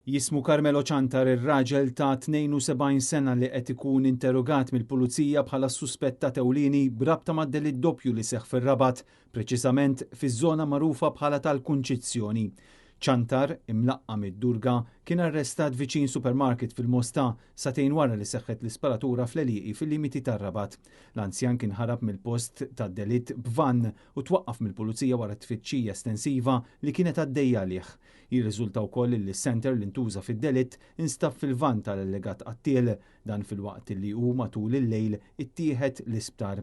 Jismu Carmelo Ciantar ir-raġel ta' 72 sena li qed ikun interrogat mill-Pulizija bħala s-suspettat ewlieni b'rabta mad-delitt doppju li seħħ fir-Rabat, preċiżament fiż-żona magħrufa bħala tal-Kunċizzjoni. Ciantar, imlaqqam id-Durga, kien arrestat viċin supermarket fil-Mosta sagħtejn wara li seħħet l-isparatura fl-għelieqi fil-limiti tar-Rabat. L-anzjan kien ħarab mill-post tad-delitt b'vann u twaqqaf mill-Pulizija wara tfittxija estensiva li kienet għaddejja għalih. Jirriżulta wkoll li s-senter li ntuża fid-delitt instab fil-vann tal-allegat qattiel, dan filwaqt li hu matul il-lejl ittieħed l-isptar.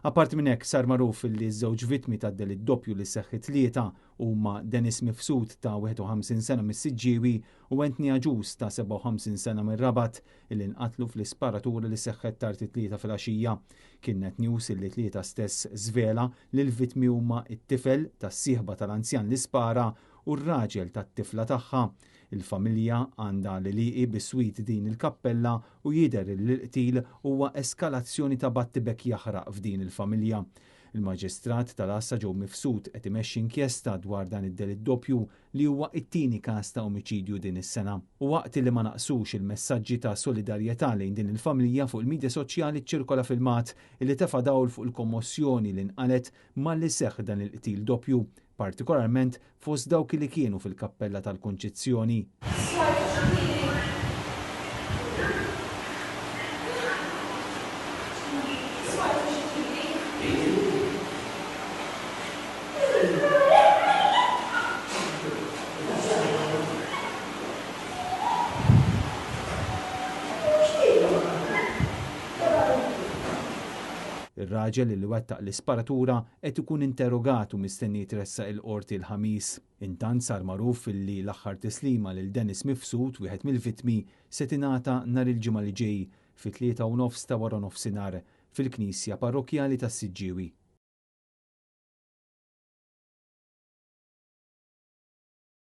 Apparti minn hekk sar magħruf li ż-żewġ vittmi tad-delitt doppju li seħħ it-Tlieta huma Dennis Mifsud ta' 51 sena mis-Siġġiewi u Anthony Agius ta' 57 sena mir-Rabat illi nqatlu fl-isparatura li seħħet tard it-Tlieta filgħaxija. Kien Net News illi t-Tlieta stess żvela li l-vittmi huma t-tifel tas-sieħba tal-anzjan li spara u r-raġel tat-tifla tagħha. Il-familja għandha l-għelieqi biswit din il-kappella u jidher li l-qtil huwa eskalazzjoni ta' battibekk jaħraq f'din il-familja. Il-Maġistrat tal-Għassa Joe Mifsud qed imexxi inkjesta dwar dan id-delitt doppju li huwa t-tieni każ ta' omiċidju din is-sena. U waqt li ma naqsux il-messaġġi ta' solidarjetà lejn din il-familja fuq il-midja soċjali ċċirkola filmat li tefa' dawl fuq il-kommossjoni li nqalgħet malli seħħ dan il-qtil doppju partikolarment fost dawk li kienu fil-Kappella tal-Kunċizzjoni. Ir-raġel li wettaq l-isparatura qed ikun interrogat u mistenni jitressaq il-Qorti l-Ħamis. Intant sar magħruf li l-aħħar tislima lil Dennis Mifsud, wieħed mill-vittmi, se tingħata nhar il-Ġimgħa li ġej fit-3:30 ta' waranofsinhar fil-Knisja Parrokkjali tas-Siġġiewi.